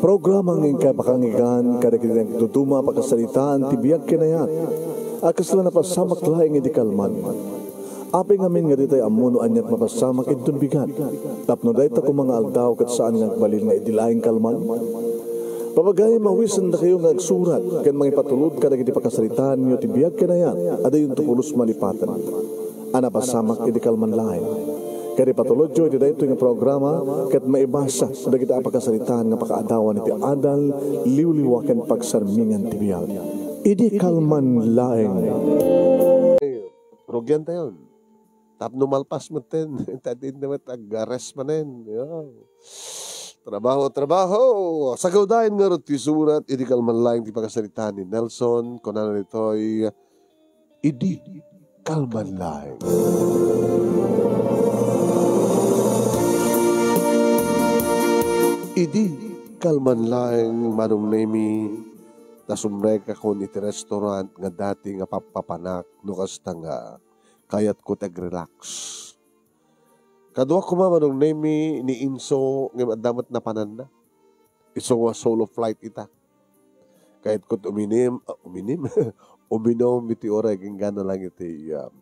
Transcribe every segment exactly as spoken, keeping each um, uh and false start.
Programa nga inkay pakangigan kadagiti nagduduma a pakasaritaan ti biag ken ayat a kasla napasamak laeng idi kalman. Apay ngamin nga ditay ammo no aniat mapasamak inton bigat, tapno dayta koma nga aldaw ket saan nga agbalin nga idi laeng kalman? Pabagayem, awisendakayo nga agsurat ken mangipatulod kadagiti pakasaritaanyo ti biag ken ayat a dayonto pulos malipaten a napasamak idi kalman laeng. Ket ipatulodyo iti daytoy nga programa ket maibasa dagiti a pakasaritaan nga pakaadawan iti adal, liwliwa ken pagsarmingan ti biag. Idi kalman laeng. Rugiantayon. Tapno malpas metten, ta di na met ag-rest manen. Yo. Trabaho, trabaho. Sagawdayen ngarud ti surat, idi kalman laeng ti pakasaritaan ni Nelson, kunana ditoy, idi kalman laeng. Idi kalman laeng, Manong Nemi, nasumrekakon iti restaurant nga dati nga pappapanak no kasta nga kayatko ti ag-relax. Kaduak koma, Manong Nemi, ni Inso, ngem adda met napananna. Isu nga solo flight ita. Kayatko ti uminim, ah, uminim? Uminom iti uray agingga na lang iti, ah,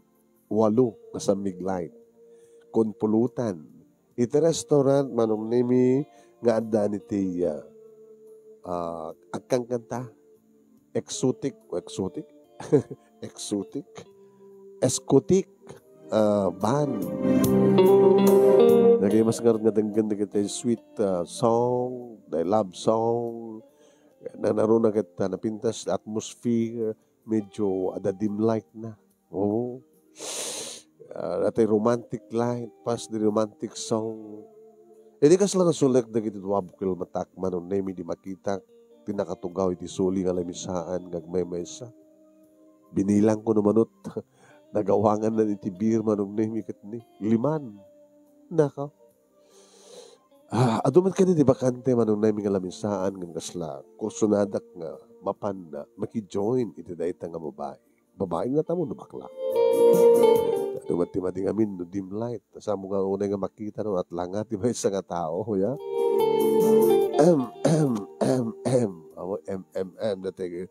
walo nga sammig light. Kun pulutan. Iti restaurant, Manong Nemi, nga adda iti, ah, ah, agkankanta. Exotic, o exotic? Exotic? Escotic, ah, band. Nagaymas ngarud nga denggen dagiti sweet, ah, song, the love song. Nanaruna ket, ah, napintas atmosphere, medyo adda dim light na. Oo. Ah, natay romantic light, pas di romantic song. Idi kasla nasulek dagiti dua a bukel matak, Manong Nemi, di makitak ti nakatugaw iti suli nga lamisaan nga agmaymaysa. Binilang ko no manut, nagawangan na iti beer, Manong Nemi, ket ni, liman. Naka. Ah, adu met kadi di bakante, Manong Nemi, nga lamisaan, ngem kasla kursonadak nga mapanna makijoin iti dayta nga babai. Babai nga tamo no bakla. Adu met ti madi ngamin no dim light. Saan mo nga unay nga makita no at langa ti maysa nga tao, ya? Em, em, em, em. Amo, em, em, em. Dati,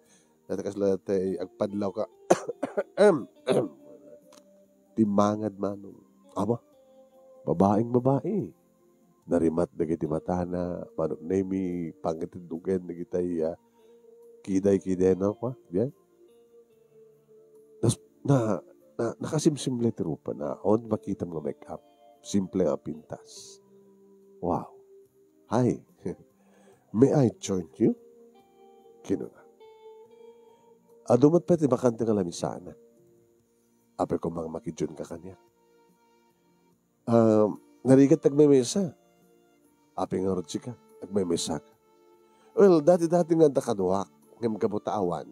dati kasla dati agpadlaw ka. Em, em. Timmangad, Manong. Aba, babaeng babai. Narimat dagiti matana, Manong Nemi, pangitiddogen dagitay, ah, kiday-kiday na, kwa, diay? Nas-, na, na, nakasimsimple ti rupana. Awan makitam nga make-up. Simple nga pintas. Wow. "Hi. May I join you?" kinuna. Adu met pay ti bakante nga lamisana. Apay koma nga makijoin ka kaniak? Ah, narigat ti agmaymaysa. Apay ngarud sika, agmaymaysa ka? Well, dati-dati nga adda kaduak, ngem gapu ta awan,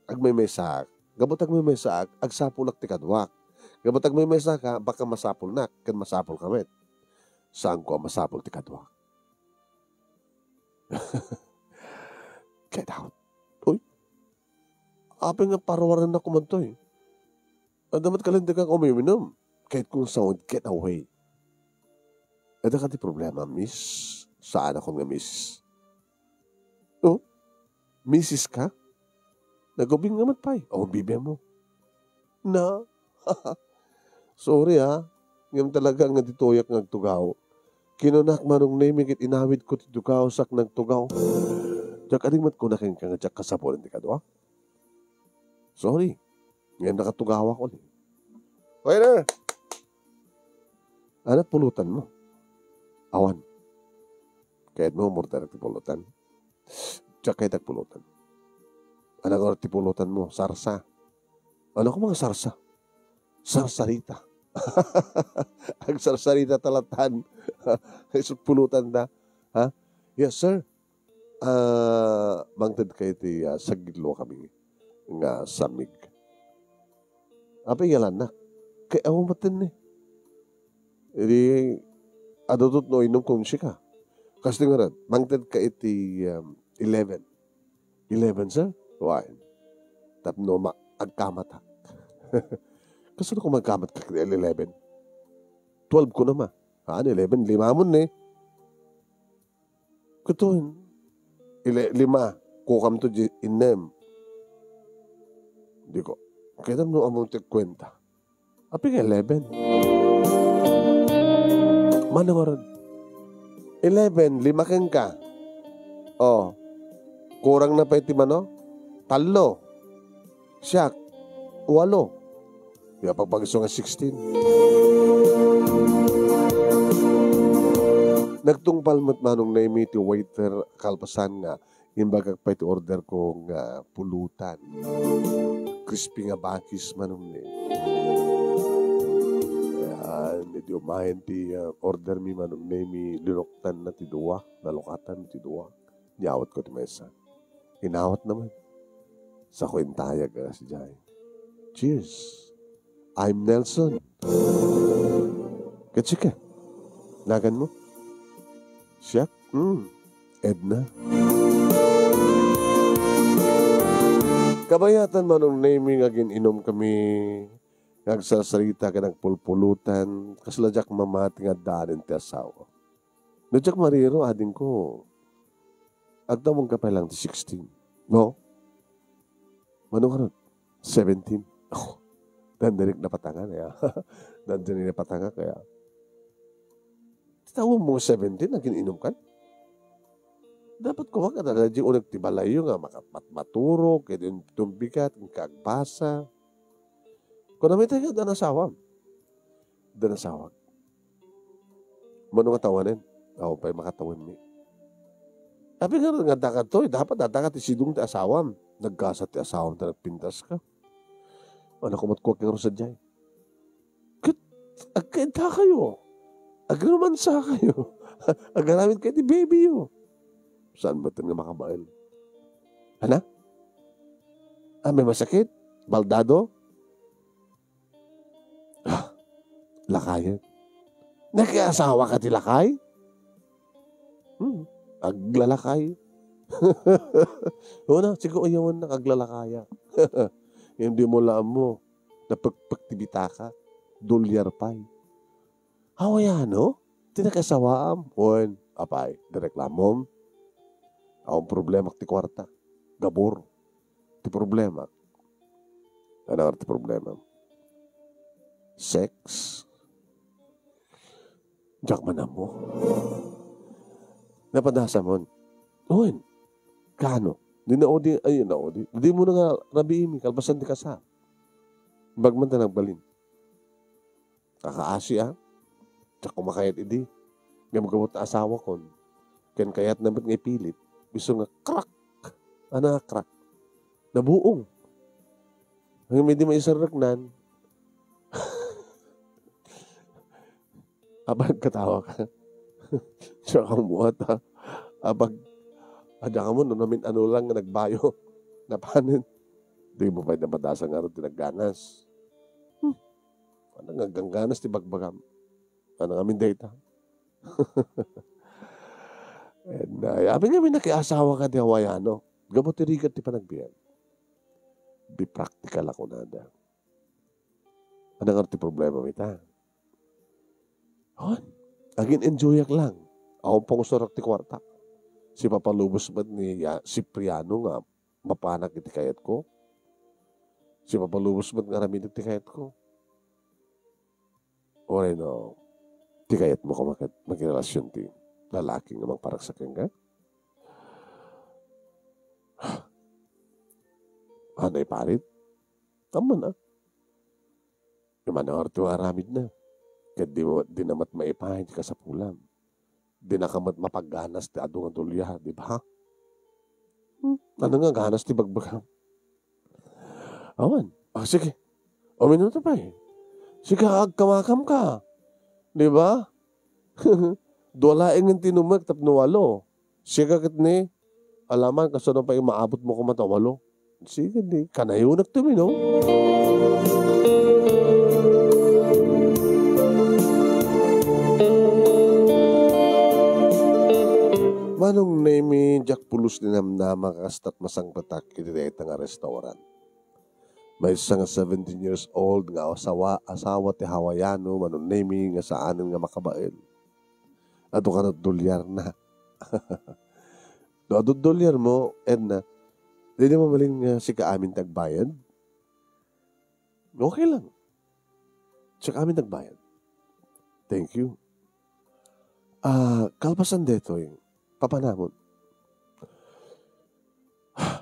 agmaymaysaak. Gapu ta agmaymaysaak, agsapulak ti kaduak. Gapu ta agmaymaysa ka, baka masapulnak, ken masapul ka met. Saanko a masapul ti kaduak. Get out. Uy, apay nga parwarennak koman toy? Adda met kalintegak umiminum. Kayatko nga sound, get away. Adda kadi problema, miss? Saanakon nga miss. Oh, misis ka? Nagubing nga met pay. Oh, bibiam mo. Na? Sorry, ah. Ngem talaga nga ditoyak nga agtugaw. Kinunak, Manong Nemi, ket inawidko ti tugaw sak nagtugaw. Diak adi met kuna kenka nga diak kasapulan ti kadua. Sorry. Ngem nakatugawak uli. Waiter! Ania ti pulutan mo? Awan. Kayatmo umorder ti pulutan? Diak kayat ti pulutan. Ania ngarud ti pulutan mo? Sarsa. Ania koma nga sarsa? Sarsarita. Agsarsarita ta latan. Isu ti pulutan da. Ha? Yes, sir. Ah, mangted ka iti, ah, sagidlo kami nga samig. Apay yalanna? Kay awan met ni. Idi, adu met no inum kung sika. Kastoy ngarud, mangted ka iti, um, eleven. Eleven, sir? Wen. Tapno ma-, agkamatak. Kasano koma agkamatak iti eleven? Twelve ko naman. Haan, eleven, lima mo ni. Kutoy, Ile-, lima, kukamto di innem. Diko, kayatmo ammo ti kuenta. Apay nga eleven? Mano ngarud? Eleven, lima kenka. Oh, kurang na pay ti mano? Tallo. Siak, walo. Di apagpag-isu nga sixteen. Nagtungpal met Manong Nemi ti waiter kalpasan nga imbagak pay ti order ko nga pulutan. Crispy nga bakis, Manong Nemi. Ayan, idi umayen ti, ah, order mi, Manong Nemi, linuktan na ti dua, nalukatan ti dua. Inawat ko ti maysa. Inawat naman. Sako intayag a sadiay. Cheers. I'm Nelson. Ket sika? Naganmo? Siak? Hmm. Edna. Kabayatan, Manong Nemi, nga agin-inumkami, nga agsarsarita ken agpulpulutan, kasla diak mamati nga addaanen ti asawa. No diak mariro, adingko, agtawenka pay lang ti sixteen. No? Mano ngarud? Seventeen. Oh, dandanik napatangan, ya. Dandanik napatangan, kaya. Ti tawenmo nga seventeen, agin-inumkan? Dapat kumakan, adda di uneg ti balayyo nga maka-, mat-, maturog, ket in-, tumbigat, inka agbasa. Kunam ita nga, adda nasawam. Adda nasawag. Mano nga tawanen? Awan pay makatawenmi. Apay nga, nga adda kadto, dapat adda ka ti sidong ti asawam. Naggasat ti asawam ta nagpintas ka. Ano kumat kuak nga sadiay? Ket agkainta kayo. Agrumansa kayo. Agaramid kayo ti baby yo. Saan ba nga makabael? Ana? Ah, may masakit? Baldado? Ah, lakayen. Nakiasawa ka ti lakay? Hmm, aglalakay. Una, siguro ayawan na, aglalakaya. Hindi mo la ammo, napekpek ti bitaka, dolyar pay. Awayan, no? Ti nakiasawaam. Wen, apay, direklamom? Awan problema ti kuarta. Gabur. Ti problema. Ano nga ti problema? Sex? Diak man ammo. Napadasam. Wen, kano? Di naudi, ay, naudi. Di mo na nga rabiimi, kalpasan ti kasa. Bagman ta nagbalin. Kakaasi, a? Diak kumakayat idi. Ngem gapu ta asawakon. Ken kayatna met nga ipilit. Isu nga crack. Ana nga crack? Nabuong. Ngem idi maiserreknan, apay katawa ka? Diak ammo ata. Apag, adda ka mo, no, namin ano lang nga nagbayo. Napanen. Di mo pay napadasam ngarud ti nagganas. Hmm. Ano nga gangganas ti bagbagam? Ano ngamin dayta? Edna, apay ngamin nakiasawa ka ti Hawaiano? Gapu ti rigat ti panagbiag. Be practical a kunada. Ano nga ti problema mi ta? Hon? Agin-enjoyak lang. Awan pangusurak ti kuarta. Sipapalubos met ni Ya-, Cipriano nga mapanak iti kayatko? Sipapalubos met nga aramidek ti kayatko? Uray no, ti kayatmo koma ket makirelasion ti lalaki nga mangparagsak kenka? Ano iparit? Ammo na. Imanor ti aramidna. Ket di mo, di na met maipaay ti kasapulam. Di na ka met mapagganas ti adu nga dolyar, di ba? Hmm, ano nga ganas ti bagbagam? Awan. Ah, sige. Uminum ta pay. Sige, agkamakam ka. Di ba? Dua laeng ti inumek tapno walo. Sika ket ni, alaman kasano pay maabot mo koma ta walo. Sige, di, kanayonak ti uminum. Manong Nemi, diak pulos ti namnama, kastat masangpetak iti dayta nga restaurant. Maysa nga seventeen years old nga asawa, asawa ti Hawaiano, Manong Nemi, nga saanen nga makabael. Adu kano dolyarna. No adda dolyar mo, Edna, daydi mabalin nga sika amin ti agbayad? Okay lang. Sika amin ti agbayad. Thank you. Ah, kalpasan daytoy, papanamon.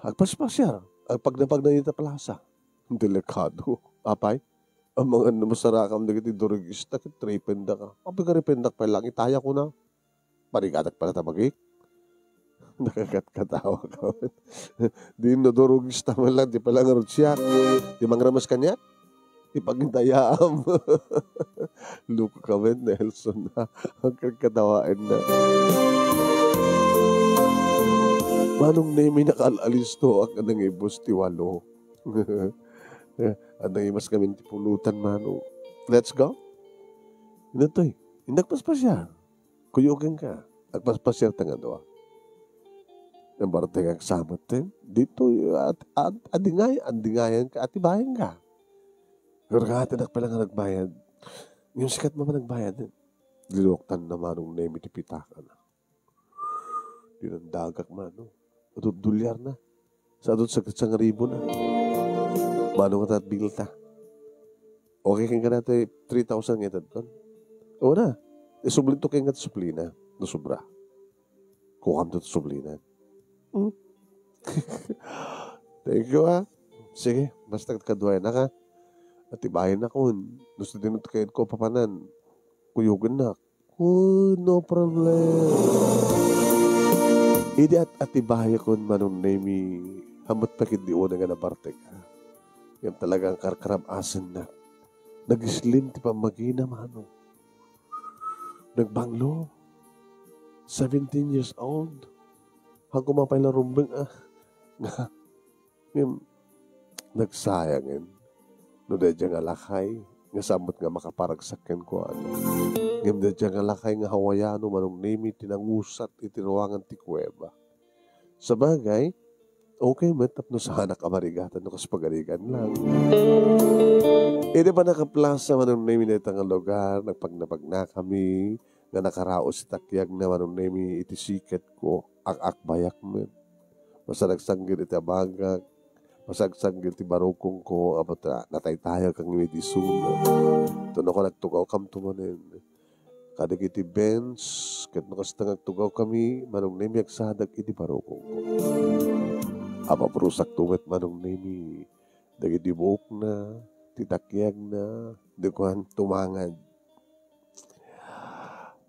Agpaspasiar, agpagnapagna ita plaza. Delikado. Apay, amangan no masarakam dagiti durugista, ket ripendaka. Apay ka ripendak pay lang, itaya ko na. Parigatak pala ta bagik. Nakakatkatawa ka. Di no durugista man lang, di pala nga rutsiak. Di mangramas kaniak. Ipagintayam. Loko ka met, Nelson, ha? Ang kagkatawaen na. Manong Nemi, nakal-alisto ak nga nangibus ti walo. At nangimas kami ti pulutan, Manong. Let's go. Inatoy, indak paspasya. Kuyogen ka. Agpaspasiar ta nga dua. Ang barteng agsamet, eh. Dito, at, at, adingay, adingayan ka, atibayan ka. Pero nga, tinak pala nga nagbayad. Yung sikat mo man nagbayad, eh. Dinuktan na Manong Nemi ti pitaka na. Dinandagak, Mano. Adut dolyar na. Sa adut sa, sa ngaribo na. Mano nga tat bill ta. Okay, keng ka na ti three thousand nga itad kon. O na. Isubli to keng nga ti suplina. No sobra. Kuwam to ti suplina. Hmm? Thank you, ah. Sige, basta kaduay na ka. Atibayan na kun. Gusto din ito kayo ko papanan. Kuyogen na. Oh, no problem. Idi at atibayakon Manong Nemi, hamot pa ket di una nga nabartek, ah. Yan talagang karkarab-asen na. Nag-slim ti pammagina, Mano. Nagbanglo. Seventeen years old. Hangko mapay la rumbeng, ah. Nga, ngem, nagsayangen. No daydiay nga lakay, nga samot nga makaparagsak kenkuana. Ngem daydiay nga lakay nga Hawaiano, Manong Nemi, ti nangusat iti ruangan ti kuweba. Sabagay, okay met tapno saanak a marigatan no kas pagarigan lang. Idi pannakaplasa, Manong Nemi, dayta nga lugar, nagpagnapagna kami, nga nakaraos ti takyag na Manong Nemi iti siket ko, ak-akbayak met. Basta nagsanggil iti abagak, basta nagsanggil ti barukong ko, apo ta, nataytayag kang iti isuna. Tuno ko nagtugaw kam tumanen. Kadagiti Benz, ket no kasta nga agtugaw kami, Manong Nemi agsadag iti barukong ko. Apaprusak to met Manong Nemi, dagiti buokna, ti takyagna, di kuan tumangad.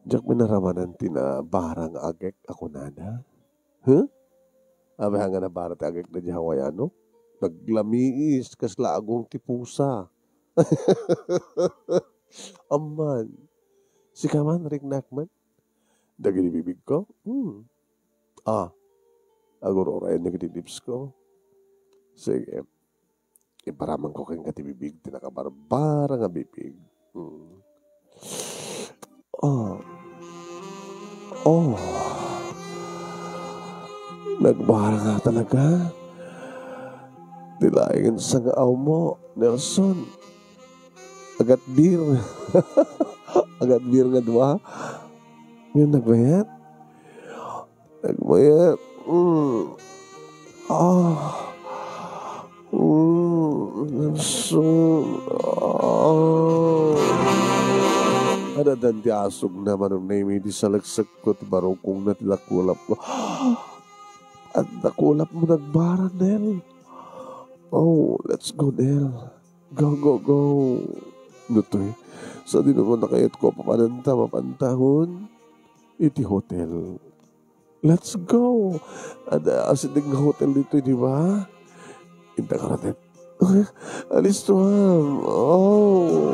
Diak minaramanan ti nabara nga agek a kunada. Huh? Apay nga nabara ti agek daydiay Hawaiano? Naglamiis kasla agong ti pusa. Amman. Sika man, riknak man. Dagiti bibig ko? Hmm. Ah. Agur-urayen dagiti lips ko. Sige. Iparaman ko kenka ti bibig, ti nakabarbara nga bibig. Mm. Oh. Oh. Nagbara nga talaga. Ti laeng sangaaw mo, Nelson. Agatbir. Agatbir nga dua. Yung nagbayat. Nagmayat. Mm. Ah. Mm. Nelson. Ah. Adadan ti asog na Manong Nemi, di salagsak ko ti barukong na ti dakulap ko. At dakulap mo nagbara, Nel. Oh, let's go, Nel. Go, go, go. Dutoy. Sa di naman nakayat ko, papananta, mapantahon. Iti hotel. Let's go! Adda asideg nga hotel ditoy, di ba? Inda karatet. Alistuam. Oh.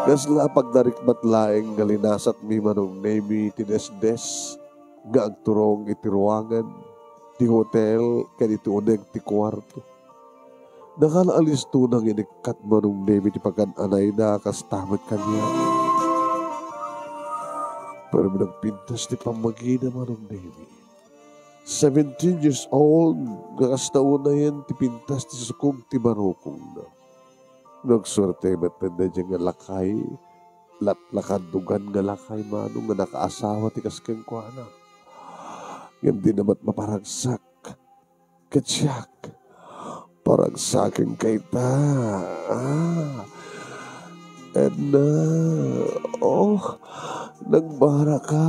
Kasla pagdarikmat laeng nga linasat mi Manong Nemi ti desdes nga agturong iti ruangan ti hotel ken iti uneg ti kuarto. Nakal-alisto na nga inikkat Manong Nemi ti pagan-anayna kasta met kaniak. Pero nagpintas ti pammagina Manong Nemi. Seventeen years old, nga kasta unayen ti pintas ti sukog ti barukongna. Nagsuerte met daydiay nga lakay, laklakadugan nga lakay, Manong, nga nakaasawa ti kas kenkuana. Ngem dina met maparagsak. Ket siak, paragsakenka ita. Ah, Edna, oh, nagbaraka,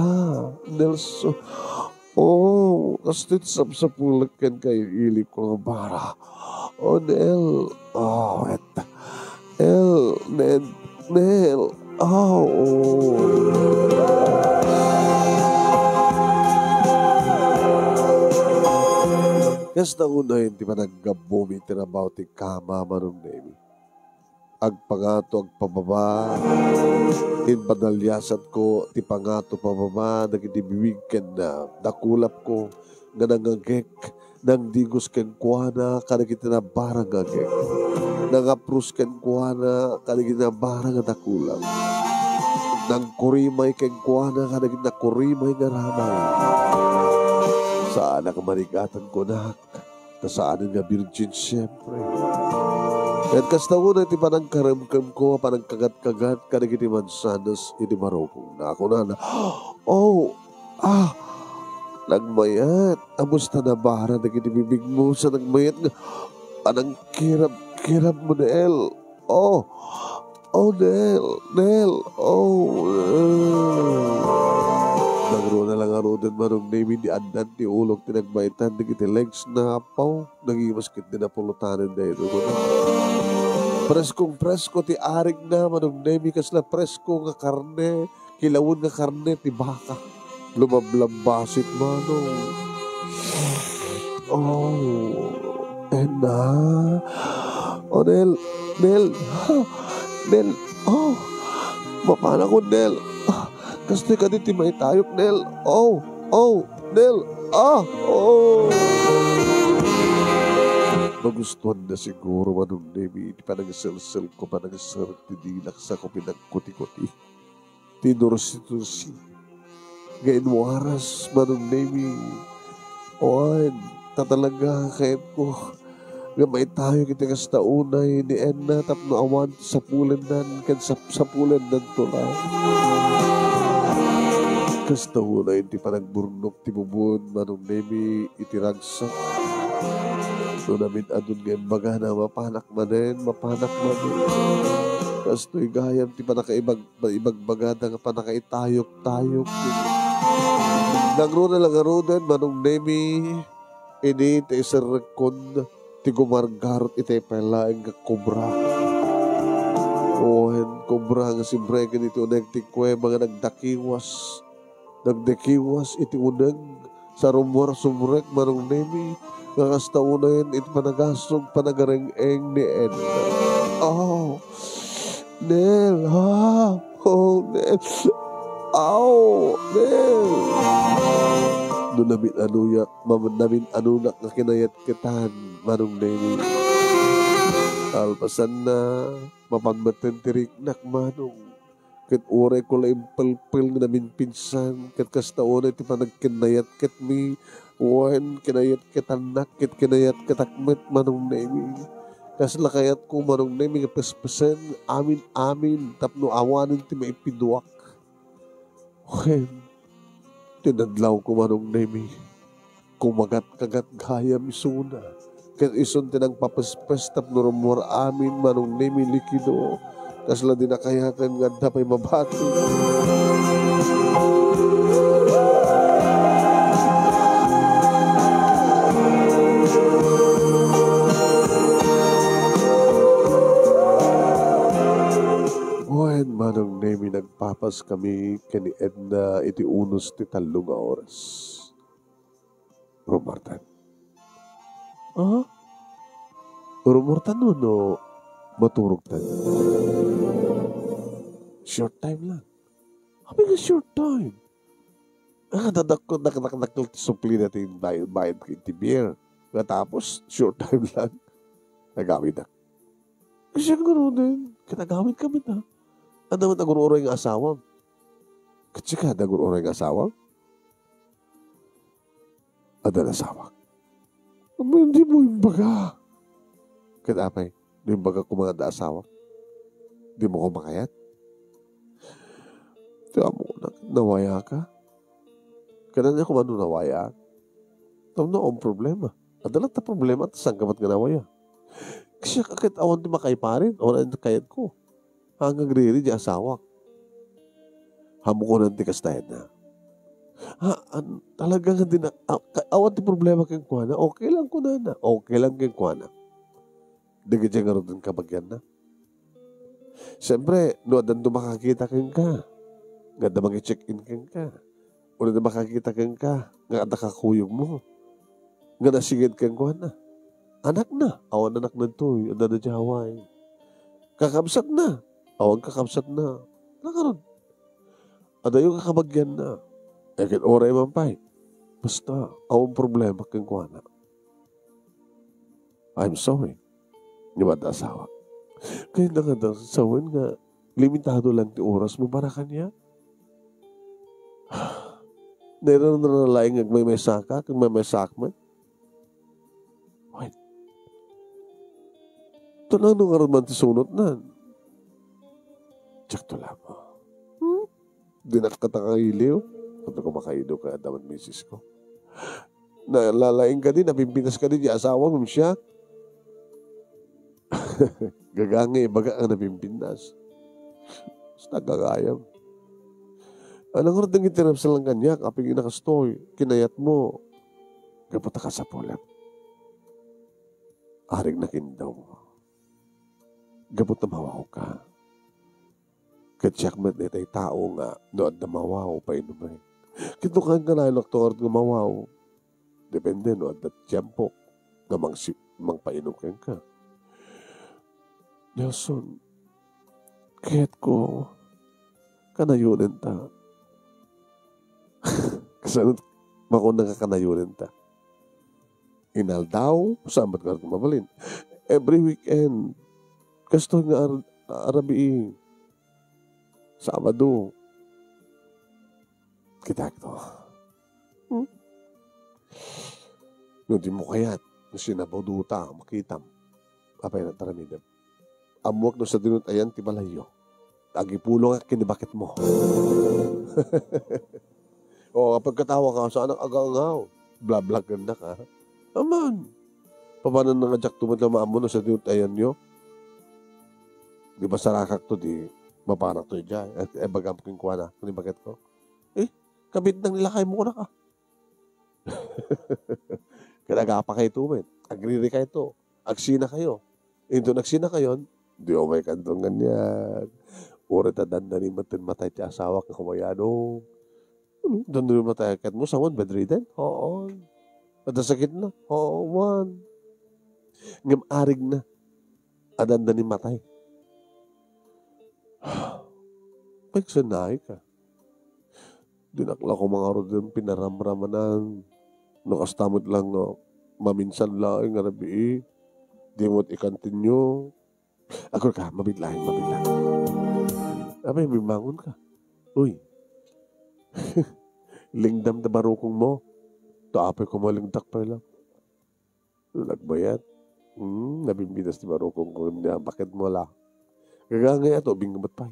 Nelson. Oh, kastoy ti sapsapulek kenka, ililiko nga bara. Oh, Nel, oh, et-, El, Ned, Nel, oh, oh. Kasta unay ti panaggabbumi iti rabaw ti kama, Manong Nemi. Agpangato, agpababa, impanaliasatko ti pangato pababa dagiti bibiag ken dakulapko nga nangngagek, nangdigos kenkuana kadagiti nabarang nga agek, nangapros kenkuana kadagiti nabarang nga dakulap, nangkurimay kenkuana kadagiti nakurimay nga ramay. Saanak a marigatan, kunak, ta saanen nga birgin, siempre. Ket kasta unay ti panangkaremkemko a panangkagatkagat kadagiti mansanas iti marukongna. Kunana, "Oh, ah, nagmayat. Amusta nabara dagiti bibigmo sa nagmayat nga panangkirabkirabmo, Nel? Oh, oh, Nel, Nel, oh, Nel." Nangruna la ngaruden, Manong Nemi, ti addan ti ulok ti nagmaitan dagiti legs na, apo. Nagimas ket di napulutanen daytoy, kunak. Preskong presko ti arigna, Manong Nemi, kasla presko nga karne, kilawen nga karne ti baka. Lumablambasit, Manong. Oh, Edna. Oh, Nel, Nel. Nel, oh. Mapanakon, Nel. Ah, kastoy kadi ti maitayok, Nel. Oh, oh, Nel. Ah, oh. Magustuanna siguro, Manong Nemi, ti panangiselselko, panangiserrek ti dilak sako pinagkuti-kuti. Ti nursi-tursi nga inwaras, Manong Nemi. Wen, ta talaga kayatko nga maitayok iti kasta unay ni Edna tapno awan ti sapulennan ken sapsapulennan to la. Kasta unay ti panagburnok ti bubon, Manong Nemi, iti ragsak. No namin-adun nga imbagana, mapanak manen, mapanak manen. Kastoy gayam ti panakaibag-, ibagbagada nga panakaitayok-tayok. Nangruna la ngaruden, Manong Nemi, idi ti iserrekkon ti gumargarot iti pay laeng nga kobra. Wen, kobra nga simreken iti uneg ti kuweba nga nagdakiwas. Nagdakiwas iti uneg, sa rummuar sumrek, Manong Nemi, nga kasta unayen iti panagasog, panagareng-eng ni Edna. Oh, Nel, ah, oh, Nel. Aw, Nel. No namin-anuya, mam-, namin-anunak nga kinayatketan, Manong Nemi. Kalpasanna, mapan metten ti riknak, Manong. Ket urayko la impelpel nga naminpinsan, ket kasta unay ti panagkinnayatketmi, wen kinayatketannak, ket kinayatketak met, Manong Nemi. Kasla kayatko, Manong Nemi, nga pespesen amin-amin tapno awanen ti maipiduak. Wen, ti nadlawko, Manong Nemi. Kumagat-kagat gayam isuna. Ket isun ti nangpapespes tapno rummuar amin, Manong Nemi, likido. Kasla di nakayaten nga adda pay mabati. Wen, Manong Nemi, nagpapaskami ken ni Edna iti unos ti tallo nga oras. Rummuartan. Ah? Rummuartan wenno maturogtan? Short time lang. Apay nga short time? Ah, dadakkel, dak-, dak-, dakkel ti suplida ti bay-, bayad iti beer. Nga tapos, short time lang. Nagawidak. Siak ngaruden, ket agawidka met, ha? Adda met agur-uray nga asawam. Ket sika, adda agur-uray nga asawam? Adda asawak. Amo, dimo imbaga. Ket apay, no imbagak koma nga adda asawak? Dimo ko makayat? Ti amo ko na, nawayaka. Kailan niya kumano nawaya? Tapno ang problema. Adda latta problema, ta saan ka met nga nawaya? Kasi ket awan ti makaiparit, awan ti kayatko. Ang agriri di asawak. Hamukunan ti kasta ita. Ha, an-, talaga nga di na, a-, ka-, awan ti problema kenkuana. Okay lang kunana. Okay lang kenkuana. Dagiti ngarud ti kabagianna. Siyempre, no addan makakita kenka, nga adda mangi-check-in kenka, o no adda makakita kenka, nga adda kakuyogmo, nga nasinged kenkuana. Anakna, awan anakna ditoy, adda na di Hawaii. Kakabsatna, awan kakabsatna. Ngarud, adayo nga kabagianna. E ket uray man pay, basta, awan problema kenkuana. "I'm sorry," inkuana ti asawa. Kayatna nga sawen nga limitado lang ti orasmo para kaniak. Nairana laeng nga agmaymaysaka, agmaymaysaak met. Wait. Ito na, ano nga man ti sunotnan? Diakto lamang. Hmm? Dinak kata kailiw? Sabi ko, "Makailiw ka, daman misis ko." Nalalaing kadi, napimpinas kadi, di asawam, siak. Gagangay, ibaga nga napimpinas. Basta gagayam. Anang urdeng iti napsalan kaniak, aping inakastoy, kinayatmo. Gapu ta kasapulam. Arig nakindaw. Gapu ta mawaw ka. Ket siak met daytay tao nga no adda mawaw, painumek. Ket no kanayon nga mawaw, depende no adda tiempo nga mangsi-, mangpainum kenka. Nelson, kayatko, kanayonenta. Kasano, makuna nga kanayonenta. Inaldaw, saan met nga mabalin? Every weekend. Kastoy nga ar-, arabii. Sabado. Kita to. Hmm? No, dimo kayat, no sinabaduta, makitam. Apay na taramidem. Ammoak no sadino ti ayan ti balayyo. Agipulongak ken ni baketmo. O, pagkatawa ka, saanak agangaw. Blablagennak, ha? Aman. Papanan nga diak to met la maammo no sadino ti ayanyo. Di ba sarakak to, di mapanak to idiay. E, e, bagam kenkuana, ken ni baketko. E, kabitnang ni lakaymo, kunaka. Ket agapakayto met. Agririkayto. Agsinakayo. Inton agsinakayon, di umay kanto nganian. Uray ta dandani met ti matay ti asawak nga kumayano. Ano? Dandani matay ket mo, sawan bedridden? Oo. Adda sakitna? Oo, wen. Ngem arigna a dandani matay. Pagsanay ka. Dinak la ko mangarud iti pinaramramanan. No kasta met lang no, maminsan laeng nga rabii. Di met ikantinyo. Agurka, mabiit laeng, mabiit laeng. Apay, bimmangon ka. Uy. Lingdam ta barukongmo. To apoy ko malingdak pay lang. Nagbayat. Hmm, nabimbitas ti barukongko, nia baketmo la. Gagangay ato, binggemet pay.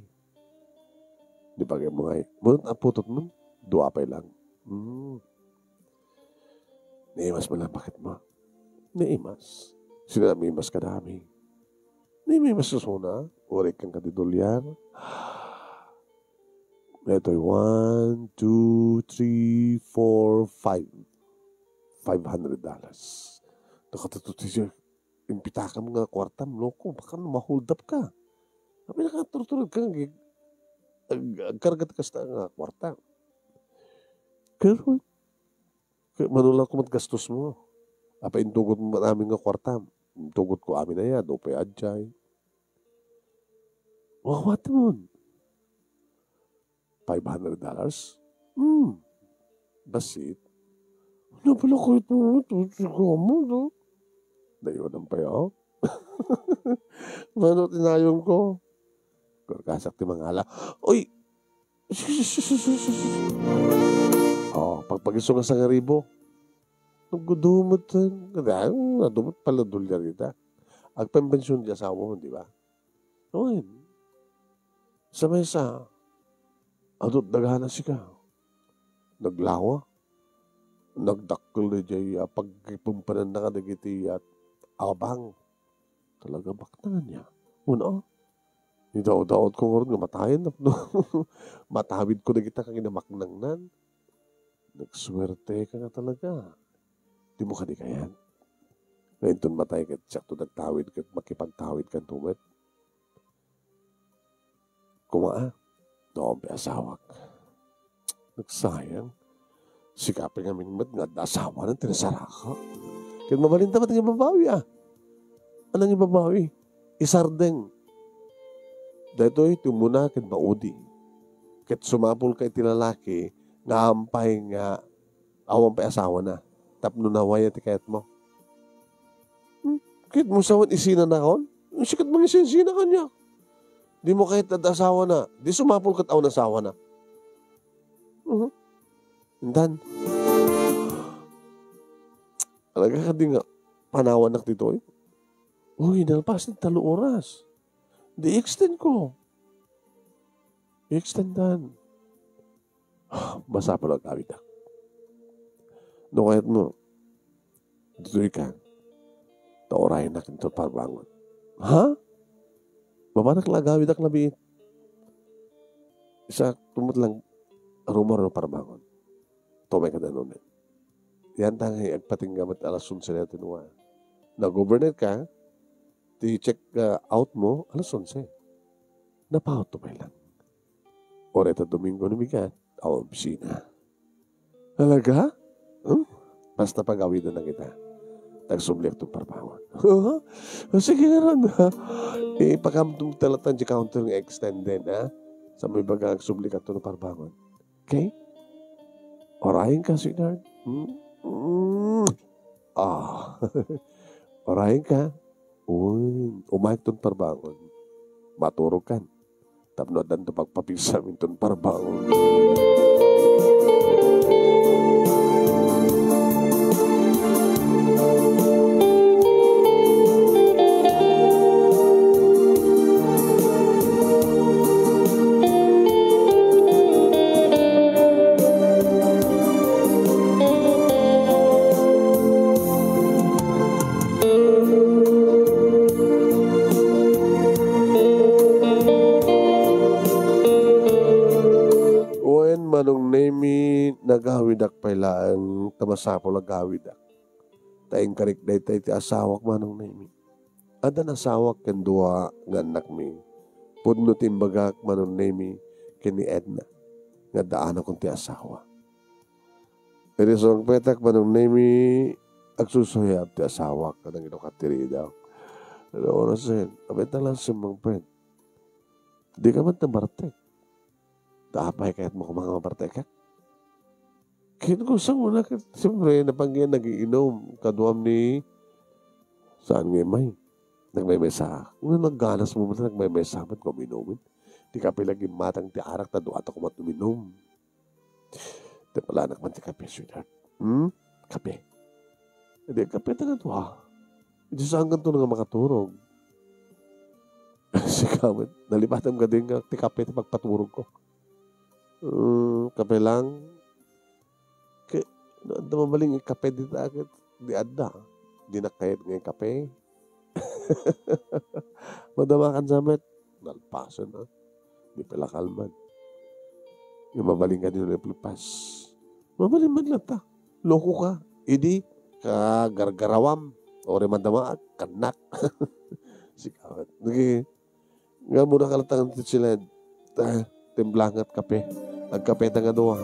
Di bagay mo ngay. Munot a putotmo, dua pay lang. Hmm. Naimas mo lang baketmo. Naimas. Sino naimas kadami? Naimas susuna, uray kenka ti dolyar. Daytoy, one, two, three, four, five. Five hundred dollars. Nakatututi siya. Impitakam nga kwartam, loko. Baka no ma-hold up ka. Apay nakaturturod ka nga ag-, agkargat kasta nga kwarta. Pero, kaya manula ko met gastosmo. Apay intugot mo met amin nga kwartam. Intugot ko amin aya, dua pay idiay. Wa-, what mo? Five hundred dollars? Hmm. Bassit. Napalakayat mo, tutugaw mo, no? Dayonan pay, oh. Mano tinayong ko? Kurkasak ti mangala. Uy! Oh, pagpagiso nga sangaribo. Naggudumet, eh. Kada, ano, nadumet pala dolyar ita. Agpempension di asawa mo, di ba? Wen. Sa maysa, adu ti dagana sika. Naglawa. Nagdakkel daydiay a pagkipenpenanna kadagiti, ah, abang. Talaga, baknangan niya. Wen, ah, idawdawatko ngarud nga matayen tapno matawidko dagita nga kinamaknangnan. Nagsuerteka nga talaga. Dimo kadi kayat? Nga inton matay ket siakto nagtawid ket makipagtawidkanto met. Koma, ah, no, awan pay asawak. Nagsayang. Sika pay ngamin met nga adda asawana ti nasaraka. Ket mabalinta met nga ibabawi, ah. Anang ibabawi? Isardeng. Daytoy ti umuna ket maudi. Ket sumapulka iti lalaki nga ampay nga awan pay asawana tapno nawaya ti kayatmo. Hmm? Kayatmo sa wen isinanakon? Sika ti mangisinsinak kaniak. Dimo kayat adda asawana. Di sumapul ket awan asawana. Mhm. Intan. Talaga kadi nga panawannak ditoy? Uy, nalpas ti talo oras. Di extend ko. I-extendan. Masapul a agawidka. No kayatmo, ditoy ka. Ta urayennak inton parbangon. Ha? Mapanak la agawidka labiit. Isakto met lang rumar no parbangon. Tumaykada unay. Yan ta nga agpatingga met alas onse na ti nua. Nag-overnight ka, ti check, ah, out mo, alas onse. Napawto pay lang. Uray ta Domingo no bigat, awan opisina. Talaga? Hmm? Basta pagawidanna kita. Nagsubliak ton parbangon. O, sige ngarud, ha? Ipakamtom ta latta ti counter nga extended, ha? Sa may baga agsubli ka ton parbangon. Okay? Urayenka, sweetheart. Hmm? Hmm. Ah. Urayenka. Un, umayek ton parbangon. Maturogkan. Tapno addanto pagpapigsam inton parbangon. Wen, Manong Nemi, nagawidak pay laeng ta masapul a gawidak. Ta inkarik dayta iti asawak, Manong Nemi. Addan asawak ken dua nga annakmi. Pudno ti imbagak, Manong Nemi, ken ni Edna, nga adda anakon ti asawa. Idi sumangpetak, Manong Nemi, agsusuyab ti asawak, nga nangidukat ti ridak. Ano oras, eh? Abay, talang sumangpet. Di ka man tabartek. Ta apay kayatmo koma nga mabartekak? Ket ko sa una, ket siyempre, napanggian nagiinom, kaduam ni, saan nga imay? Nagmemesa. Nga nagganas mo man, nagmemesa man, kuminom. Di ka pala gimatang ti arak, ta duata kumat uminom. Ti palanak man ti kape, sweetheart. Hmm? Kape. Di kape ta nga dua. Di saan kanto nga makaturog. Sika met, nalipatam ka din nga ti kape ti pagpaturog ko. Hmm, kape lang. Ke, no, adda mabalin nga kape dita, ket di adda. Di nakayat nga kape. Madamakan sa met. Nalpasen, ah. Di pala kalman. Yung mabalin ka din nalpas. Mabalin man lang ta. Loko ka. Idi, kagargarawam. Ore man dama, kanak. Sika met. Sige. Nga muna kalatangan ti siled. Ta, timplangat kape. Agkape ta nga dua.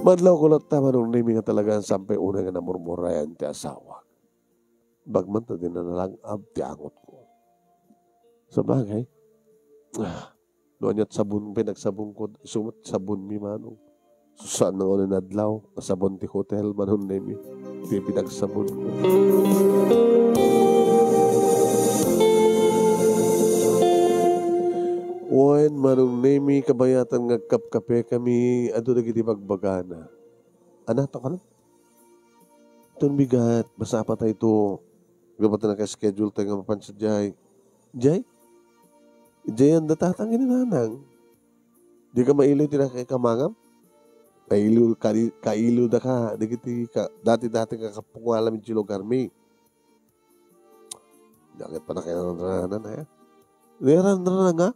Madlaw ko latta, Manong Nemi, nga talaga saan pay unay nga namurmurayan ti asawa. Bagman ta di na nalang-ab ti angotko. Sabagay, ah, no aniat sabon pay nagsabonko, isu met sabonmi, Manong. Saan nga unan adlaw, nga sabon ti hotel, Manong Nemi, ti pinagsabonko. Wen, Manong Nemi, kabayatan nga agkapkapekami, adu dagiti bagbagana. Anato kano? Ton bigat, masapul a ta ito. Gapu ta naka-schedule tayo nga mapan sadiay. Jay? Diay dayta tatang ken ni nanang. Dika mailiw ti nakaikamangam? Kailiw, kali-, kailiw daka, dagiti ka-, dati-dati nga kapungualam iti lugarmi. Diak ket panakiranranan, eh. Niranrana nga,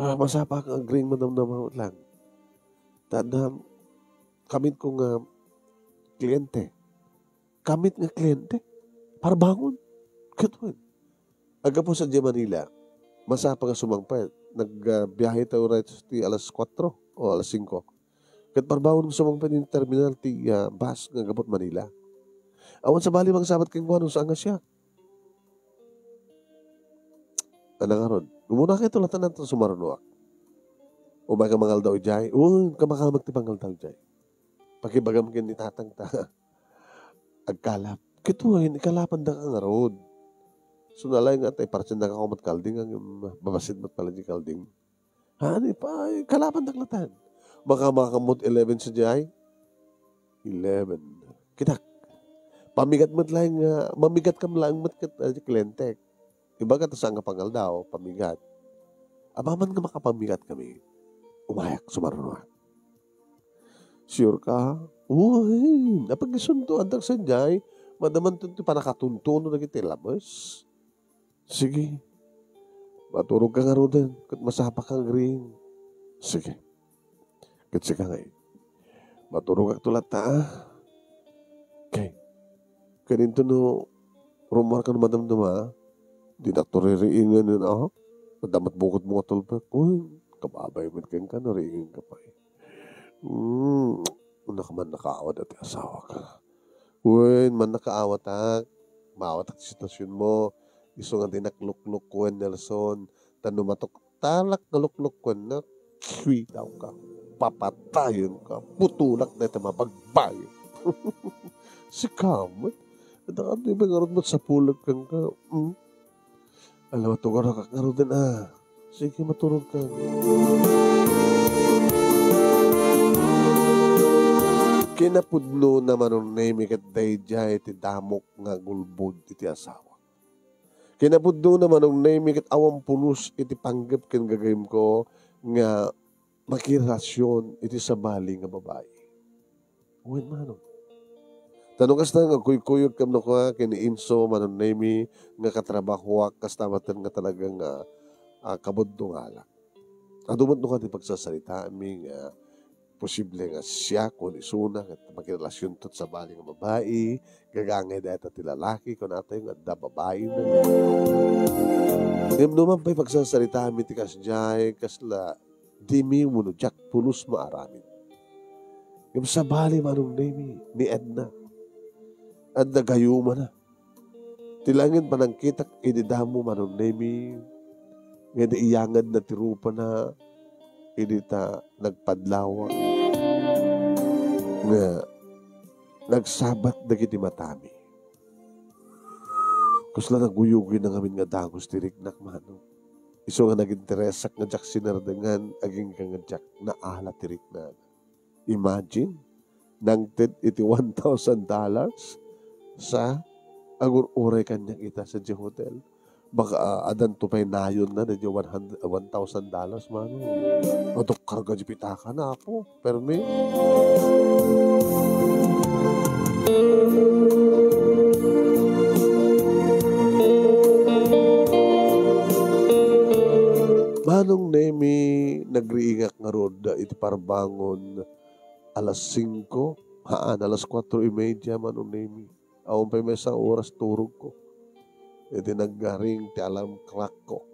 ah, masapa nga agring madamdama met lang. Ta adda, kamitko nga kliyente. Kamit nga kliyente. Parbangon. Ket wen. Aggapu sadiay Manila, masapa nga sumangpet. Nag, ah, biyahe tayo right ti alas kuatro o alas singko. Ket parbangon nga sumangpet iti terminal ti, ah, bus nga aggapu Manila. Awan sabali mangsabat kenkuana no saan nga siak. Ania ngarud? Umuna kay tulatan ta sumarunoak. Umayka mangaldaw idiay? Wen, kamakamak ti pangaldaw idiay. Pakibagam ken ni tatang ta agkalap. Ket wen, ikalapandaka ngarud. Isu laeng nga, tay, parsiennaka met kalding, ngem mabassit met pala diay kalding. Haan, ipa-, ikalapandak latta. Makamakam met eleven sadiay? Eleven. Kitak. Pamigat met laeng nga, mamigatkam laeng met ket, ah, klientek. Ibaga ta saan nga pangaldaw, pamigat. Apaman nga makapamigatkami, umayak, sumarunoak. Sure ka? Uy, napag-isunto, addak sadiay, madamanto ti panakatuntuno dagiti labes. Sige. Maturogka ngaruden, ket masapaka agriing. Sige. Ket sika ngay. Maturogakto latta, ah. Okay. Ket intono rummuarka no madamdama, ah. Dinakto ririingen, ah. Adda met bukotmo nga tulbek. Uy, kababay met kenka, no riingenka pay. Hmm, unaka mannakaawat ti asawak. Wen, mannakaawatak. Maawatak ti sitwasionmo. Isu nga dinak lukluk wen, Nelson. Ta no matuktalak nga lukluk wen, na, kuitawka. Papatayenka. Putolak dayta mabagbayo. Sika met. Adda ka, di ba, ngarud met sapulek kenka? Hmm? Ala, matugarak ngaruden, ah. Sige, maturogka. Kinapudnona, Manong Nemy, ket daydiay ti damok nga gulbod iti asawa. Kinapudnona, Manong Nemy, ket awan pulos iti panggep ken gagayyemko nga makirelasyon iti sabali nga babai. Wen, Manong. Ta no kasta nga agkuykuyogkami no kua ken ni Inso, Manong Nemy, nga katrabahoak, kasta met nga talaga nga, ah, kabuddongalak. Adu met no kua ti pagsasaritaami nga posible nga siak ken isuna ket makirelasionto iti sabali nga babai, gagangay dayta ti lalaki, kunatayo nga adda babaina. Ngem no man pay pagsasaritaami ti kasdiay, kasla dimi wenno diak pulos maaramid. Ngem sabali, Manong Nemy, ni Edna. Adda gayumana. Ti laeng panangkitak idi damo, Manong Nemy, nga idi iyangedna ti rupana, idi ta nagpadlawa, nga nagsabat dagiti matami. Kasla naguyugoyna ngamin nga dagus ti riknak, Manong. Isu nga naginteresak nga diak sinardengan, agingga nga diak naala ti riknana. Imagine, nangted iti one thousand dollars sa agur-uray kaniak ita sadiay hotel. Baka, ah, addanto pay nayonna daydiay one hundred, one thousand dollars, Manong. Adda karga diay pitakana, Apo. Permi. Manong Nemy, nagriingak ngarud iti parbangon alas singko, haan, alas kuatro y media, Manong Nemy. Awan pay maysa nga oras turogko. Idi nagring ti alarm clockko,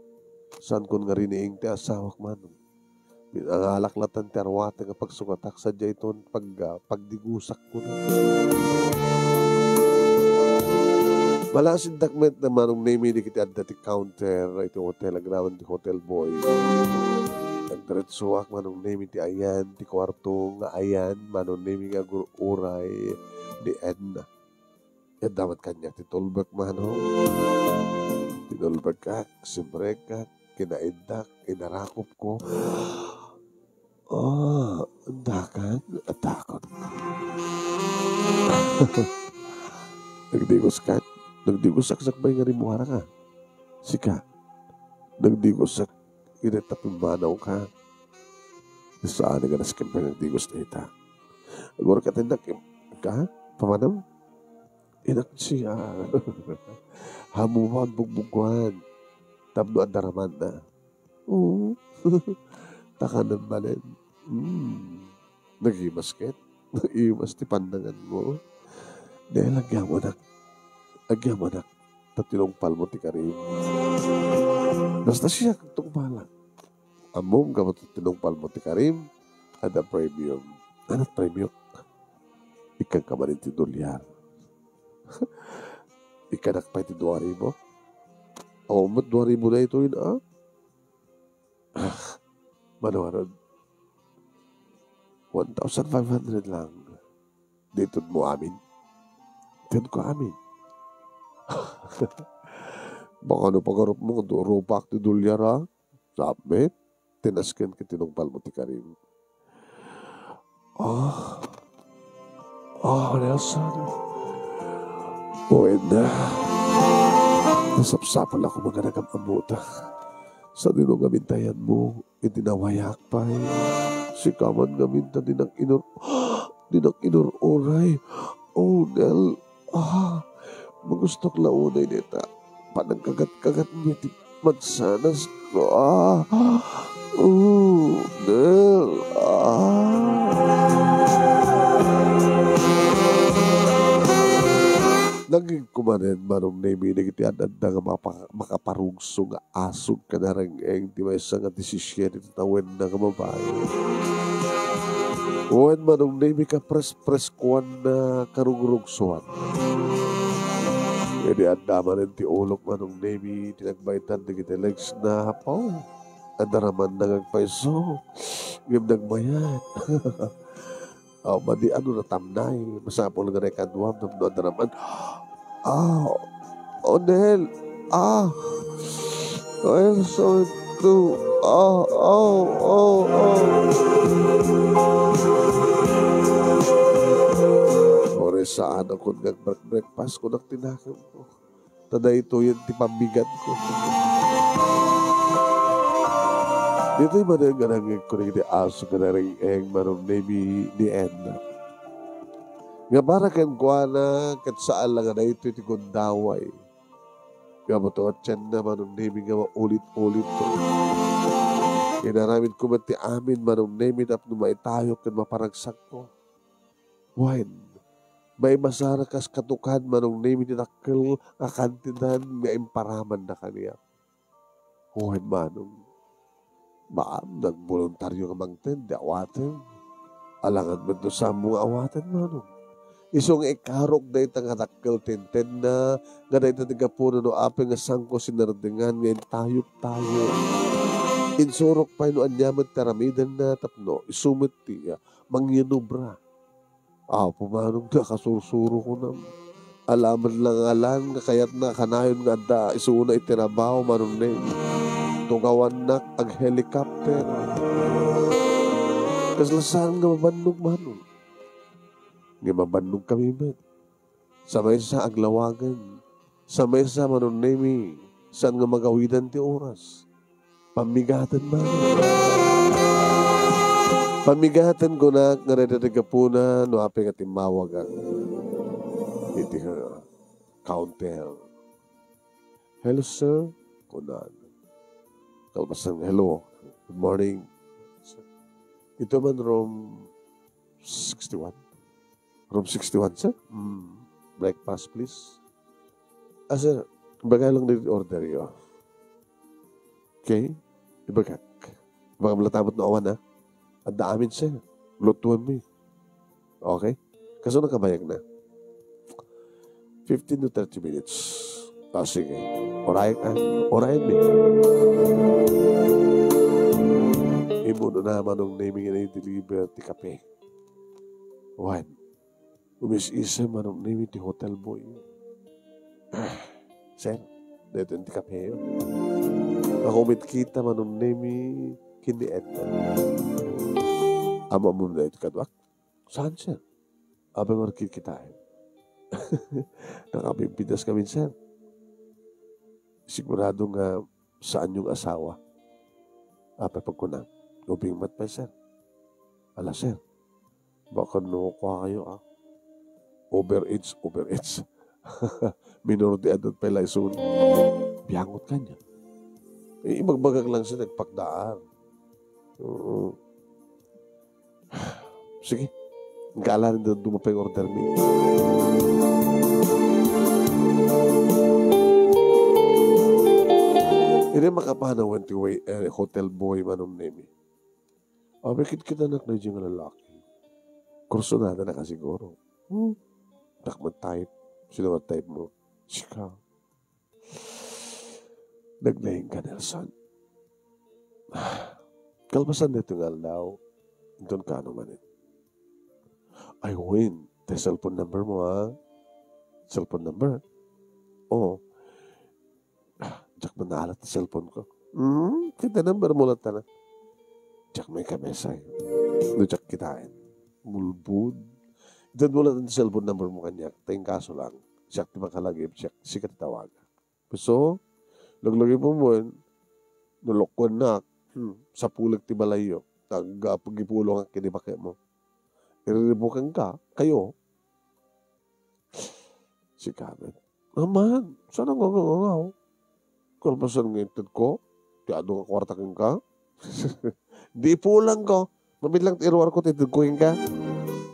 saankon nga riniing ti asawak, Manong. Pinangalak latta ti aruaten nga pagsukatak sadiay ton pag-, ah, pagdigusakko. Malasindak met, Manong Nemy, dagiti adda ti counter iti hotel, agraman ti hotel boy. Nagdiretsoak, Manong Nemy, ti ayan ti kuarto nga ayan, Manong Nemy, nga agur-uray ni Edna. Adda met kaniak ti tulbek, Manong. Tinulbekak, simrekak, kinaiddak, inarakupko. Ah, addakan, addakan. Nagdiguskan? Nagdigusak sakbay nga rimmuaraka. Sika, Nagdigusek iti ta pimmanawka. Saan nga nasken pay nagdigos dayta. Agurka ti nak-, ka? Pamanaw? Inak siya. Hamuan, bugbugwan. Tapno adda ramanna. Oo. Takanan balen. Hmm. Nagimas ket? Nagimas ti pannanganmo. Dahil agyamanak. Agyamanak. Ta tinungpalmo ti karim. Basta siak, tungpalak. Ammom, gapu ta tinungpalmo ti karim, adda premium. Anat premium? Ikkanka manen ti dolyar. Ikkanak pay ti dua ribu? Awan met dua ribu daytoy, a? Ah, mano ngarud? One thousand five hundred lang. Di itedmo amin? Itedko amin. Baka no pagarupmo, rupak ti dolyar, a? Sapmi, tinasken ket tinungpalmo ti karim. Ah. Ah, Nelson. Wen, nasapsapul a koma nga nagam-ammotak. Sadino ngamin ti ayanmo, iti nawayak pay. Sika man ngamin ta dinak inur-, dinak inur-uray. Oh, Nel, ah, magustok la unay dayta panangkagat-kagat nga iti mansanasko. Ah, oh, Nel, ah. Nagingko manen, Manong Nemi, dagiti ad-adda nga mapa-, makaparugso nga asug ken areng-eng ti maysa nga disisiete ti tawenna nga babai. Wen, Manong Nemi, kapres-preskoanna karugrugsoan. Idi adda manen ti ulok, Manong Nemi, ti nagbaetan dagiti legsna, apo, adda ramanna nga agpayso, ngem nagmayat. Aw, madi, ano, natamnay. Masapul nga naikaduam tapno adda raman. Ah, Onel. Ah. Ay, sakit ko. Ah, aw, aw, aw. Ore, saan ako nga breakfast ko, nagtinakam ko. Ta daytoyen ti pammigatko. Ditoy manen nga nangngegko dagiti asug nga nareng-eng, Manong Nemi, ni Edna. Nga para kenkuana, ket saan la nga daytoy ti gundaway. Nga matuatienna, Manong Nemi, nga maulit-ulit. Inaramidko met ti amin, Manong Nemi, tapno maitayok ken maparagsakko. Wen, maibasarak kas katukan, Manong Nemi, ti dakkel a kantidad nga imparamanna kaniak. Wen, Manong, baam, nagboluntario nga mangted, di awaten. Alangan met no saanmo nga awaten, Manong. Isu nga ikarok dayta nga dakkel ti intedna, nga dayta ti gapuna no apay nga saanko sinardingan nga intayok-tayok. Insurok pay no ania met ti aramidenna tapno isu met ti, ah, mangyinubra. Apo, Manong, nakasursuro ko nam. Alaman lang alan nga kayatna kanayon nga adda isuna iti trabaho, Manong Neng. Tugawannak ag-helicopter. Kasla saan nga mabannog, Manong? Nga mabannog kami met. Sa maysa aglawagen, sa maysa, Manong Nemi, saan nga magawidan ti oras. Pammigaten man. Pammigaten kunak nga dayta ti gapuna no apay nga timmawagak iti, uh, counter. "Hello, sir," kunak. Kalpasan, "Hello, good morning." "Ito man room sixty-one." "Room sixty-one, sir? Mm. Breakfast, please." "Ah, sir, ibagak lang ditoy order yo." "Okay. Ibagak. Ibagam latta met no awan, ha? Adda amin, sir. Lutuenmi." "Okay. Kasano kabayagna?" "Fifteen to thirty minutes." "Ah, sige. Uray, ah, uray mi." Immuno na, Manong Nemi, nga i-deliver ti kape. Wen, umis-isem, Manong Nemi, ti hotel boy. "Ah, sir, daytoy ti kapeyo." Nakumitkita, Manong Nemi, ken ni Edna. "Ammom daytoy kaduak?" "Saan, sir?" "Apay nga agkitkitaem?" "Nakapimpitas kami, sir. Sigurado nga Saan yung asawa? Apay pagkuna, ubing met pay, sir. Ala, sir. Baka no, kuha kayo, ah. Overage, overage. Minor de edad pay la isun. Biangot kaniak. Eh, ibagbagak lang sa nagpakdaan. Oo. Sige. Gala rin daw dumapay ang order mi. Iri makapanaw ti way, eh, hotel boy, Manong Nemi. Abe, kitkitanak na dyan nga lalaki. Kursunada na ka siguro. Hmm. Dakman type. Sino nga type mo? Sika. Naglaing ka, Nelson. Kalpasan dito nga aldaw, inton kano manen. Ay, Win, te cellphone number mo, ha? Cellphone number? Oo. Ah, diak man naalat ti cellphone ko. Hmm, kita number mo lang tana. Diak may kabesay. No, diak kitaen. Mulbud. Diak mo lang ti cellphone number mo kaniak. Tayong kaso lang. Siak ti makalagip, siak, sika ti tawagan. So, laglagipen mo, nalukwannak, hmm, sapulek ti balayyo. Tagga, pagipulongak kini bakemo. Iriribukan ka, kayo. Si Kabet. Aman, saan ang ngangangaw? Kalpasan nga inted ko, ti adu nga kwarta kenka. Di ipulang ko. Mabilang ti iruar ko, ti inted ko kenka.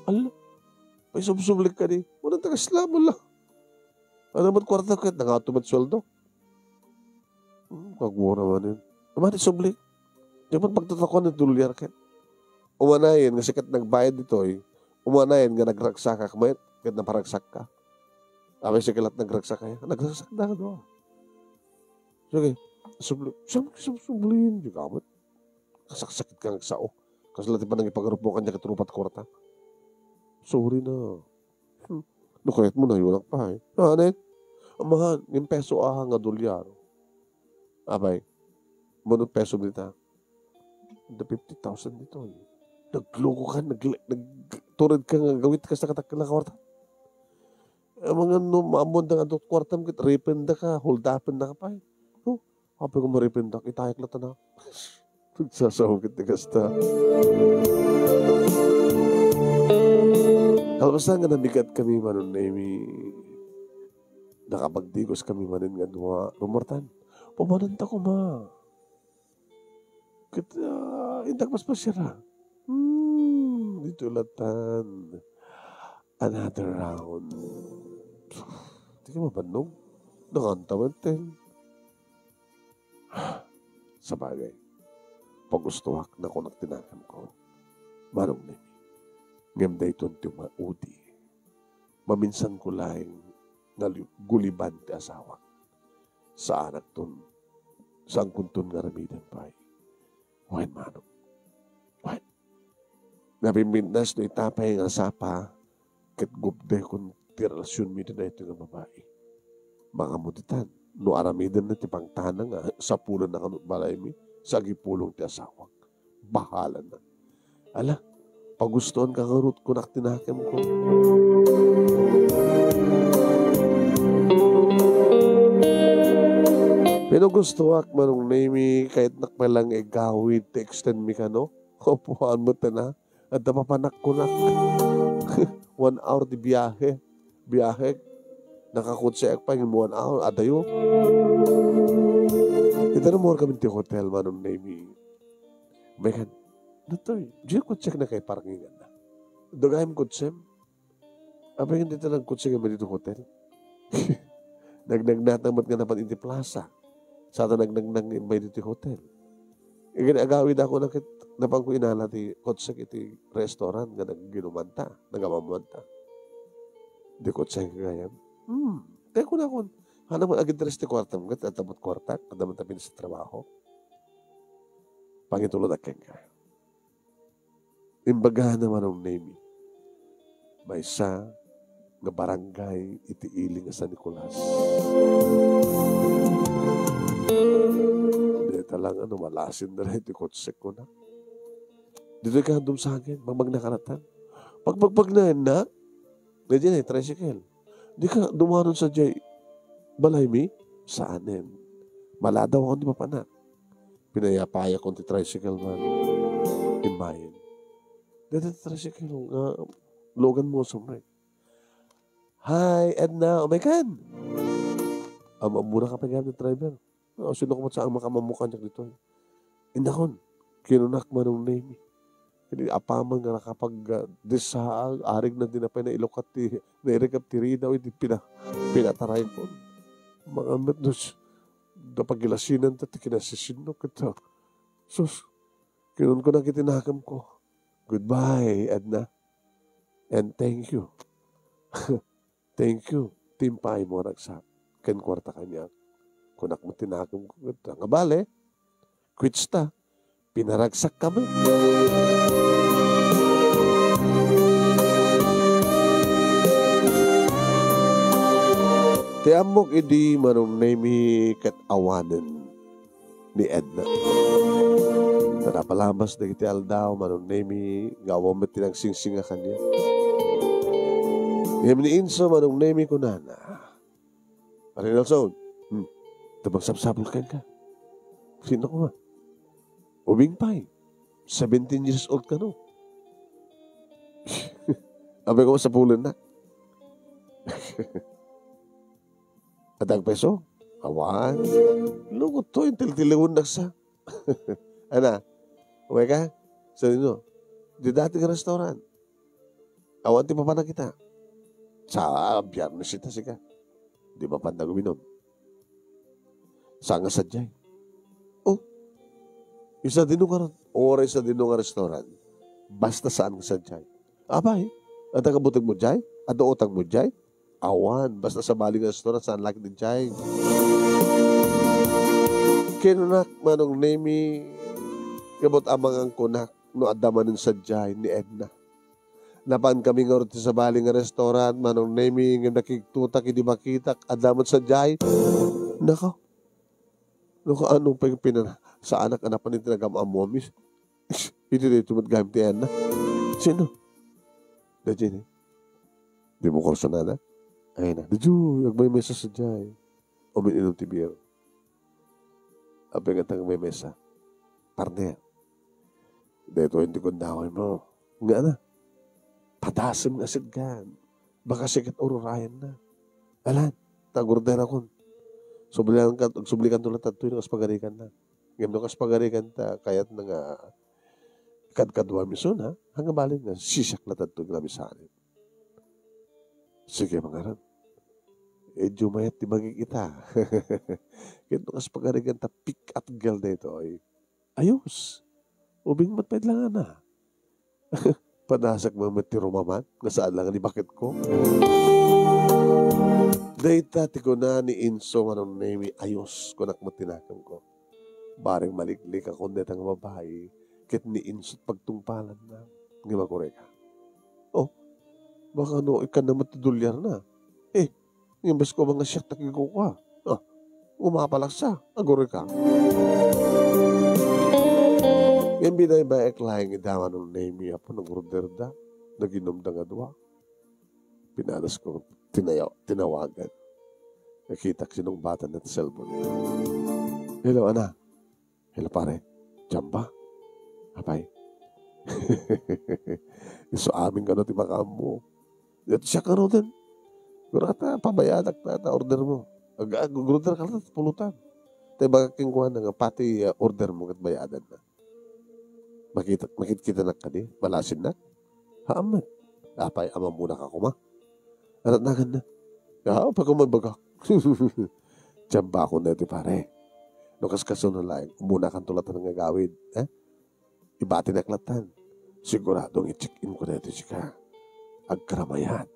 Ala, paisubsublik ka di. Wanan tagas lamon la. Ano met kwarta ket nangato met sueldo? Hmm, kagura manen. Aman isubli. Di man pagtatakuan ni dolyar ket. Umanayen nga sikat nagbayad ditoy, umanayen nga nagragsakak met ket naparagsakka. Apay sikat nagragsakka, nagragsakda nga dua. Sige, subli. Saan mo subsublin? Di ka met. Kasaksakit ka nga sao. Kasla ti panangipagarup mo kanya ket rupat kwarta. Sorry na. Hmm. No kayat mo, nayunak pa, eh. Anen? Amahan, yung peso aha nga dolyar. Apay, mano peso dita? The fifty thousand dito, eh. Nagloko ka, nag-, nag-, tured ka nga gawit ka sa katakil na kwarta. Ang mga no, maamon da nga dot kwartam, kit ripen da ka, hold upin da ka pa, eh. Oh, apay ko maripen da, itayak na tanak. Nagsasawag iti kasta. Kalpasan nga nabigat kami, Manong Nemi, nakapagdigos kami manen nga dua, rumortan. Pumananta koma. Ket, ah, indak mas pasira. Hmm, dito latan. Another round. Di ka mabannog. Nakanta man ten. Sabagay, pagustoak na kunak ti nakemko. Manong Nemi, ngem dayton ti maudi. Maminsan ko laeng nga li-, guliban ti asawak. Saanakton, saankonton nga aramiden pay. Wen, manong. Wen. Nabimbintas no ita pay nga sapa, ket gupdekon ti relasionmi iti daytoy nga babai. Mangamuditan, no aramidenna ti pangtanang nga sapulanna kano balaymi, sagipulong ti asawak. Bahalana. Ala, pagustoan ka ngarud kunak ti nakemko. Pinagustoak, Manong Nemi, kayatnak pay lang igawid ti extend mi kano. Upuan mo tana. Adda papanakkunak. One hour ti biahe. Biahe. Nakakutseak pay ngem one hour. Adayo. Ita na mo kami ti hotel, Manong Nemi. Megan, datoy. Diyo kutsek na kay parkingan na. Dagayem kutsem. Apay nga dita nagkutse kami dito hotel? Nagnagnatang met nga napan iti plaza. Saan ta nagnagnang imbay dito hotel? Igan agawid ako na ket napan ko inala ti kutse iti restaurant nga nagginumanta, nagamamuanta. Di kutse gayam. Hmm. Kaya ko na kun, hana mo agidres ti kwartam ket adda met kwarta, adda met tapin sa trabaho. Pangitulod akken ka. Imbagana, Manong Nemi, maysa nga barangay iti ili nga San Nicolas. Deta lang, ano, malasin na lang iti kutsek ko na. Ditoy ka dumsagen, magmagnakaratan. Pagpagpagnaennak, daydiay na, tricycle. Di ka dumanon sa jay balay mi? Saanen. Maladaw akon ti papanak. Pinayapayakon ti tricycle man. Immayen. Dayta ti tricycle nga lugan mo sumrek. "Hi, Edna, umaykan." Am-, ammona ka pay gayam ti driver. "Ah, sino ka met sa ang makamammo kaniak ditoy?" "Indakon," kinunak, Manong Nemi. Idi apaman nga nakapag, ah, disaag, arigna di na pay nailukat ti, nairikap ti ridaw iti pina-, pinataraykon. Mangan met no s-, napagilasinan ta ti kinasisinno ket, ah, sus, kinunkunak iti nakemko, "Goodbye, Edna, and thank you." "Thank you, ti impaaymo a ragsak ken kuarta kaniak." Kunak met ti nakemko ket, nga bale, quits ta. Pinaragsakka met. Ti ammok idi, Manong Nemi, ket awanen ni Edna. Ta napalabas dagiti aldaw, Manong Nemi, nga awan met ti nagsingsinga kaniak. Ngem ni Inso, Manong Nemi, kunana, "Pare Nelson, hmm, ta mangsapsapul kenka." "Sino koma?" "Ubing pay. Seventeen years old kano." Apay ko, sapulennak. Adda agpeso? Awan. Lukot to, intiltiliwennak sa. Ana, umay ka? Sa inyo? Di dati nga restaurant. Awan ti mapanak ita. Sa Biyernes ita, sika. Di mapan nga uminom. Saan nga sadiay? Oh, isadino nga, uray isadino nga restaurant. Basta saan nga sadiay. Apay, adda nga buteng mo diay? Adda utang mo diay? Awan, basta sabali nga restaurant, saan laeng ti diay. Kinunak, Manong Nemi, ngem amangan kunak no adda manen sadiay ni Edna. Napan kami ngarud ti sabali nga restaurant, Manong Nemi, ngem nakigtotak idi makitak, adda met sadiay. Nako, no kaano pay pinana-, saanak a napan iti nagam-ammoan, miss. Iti daytoy met gayam ti ayanna. Sino? Da Jenny. Di mo kursunada? Ay na. Diyo, agmay-mesa sadiay. Umin-inom ti beer. Apay nga agmay-mesa? Partner. Daytoy ti gundaway mo. Nga na. Padasem nga sitgan. Baka sikat ururayan na. Alan, tagorderakon. Sublikan ka, agsublikan to latta toy no kas pagarikan na. Ngem no kas pagarikan ta, kayat na nga kadkaduam isu na, hanggang balin nga, sisak latta toy nga misalit. Sige, mangaran. Medyo mayat ti bagik ita. Ket no kas pagarikan ta, pick up girl daytoy. Ayos. Ubing met pay langana. Panasak man met ti rumaman, nga saan lang ni baketko. Dayta ti kuna ni Inso, Manong Nemi, ayos, kunak met ti nakemko. Bareng maliklikakon dayta nga babai, ket ni Inso pagtungpalanna, nga magureka. Oh, baka no, ikkan na met ti dolyar na. Eh, Imbes ko nga siak ti kikukuha. Ah, umapalak sa, agureka. Ngem binaybay-ak laeng ida, Manong Nemi, apo, nag-order da. Nag-inom da nga dua. Pinadas ko, tinayaw, tinawagan. Nakitak sinungbatan na ti cellphone. Hello, ana. Hello, pare. Diyan ba? Apay? Isu amin kano ti makaammo. Ket siak kano den. Gura ta, pabayadak ta, ta order mo. Ag-, ag-, order ka lang, pulutan. Tay bagak kenkuana nga pati, ah, order mo ket bayadan na. Makita, makitkitanak kadi? Malasinnak? Haan met. Apay, amammonak a koma? Aratnagan na. Ah, pagkuman baga. Tiyambakon na iti pare. No kaskasano laeng, umunakan to latta nga agawid, eh? Ibatinak lattan. Sigurado nga i-check-in ko na iti sika. Agkaramayat.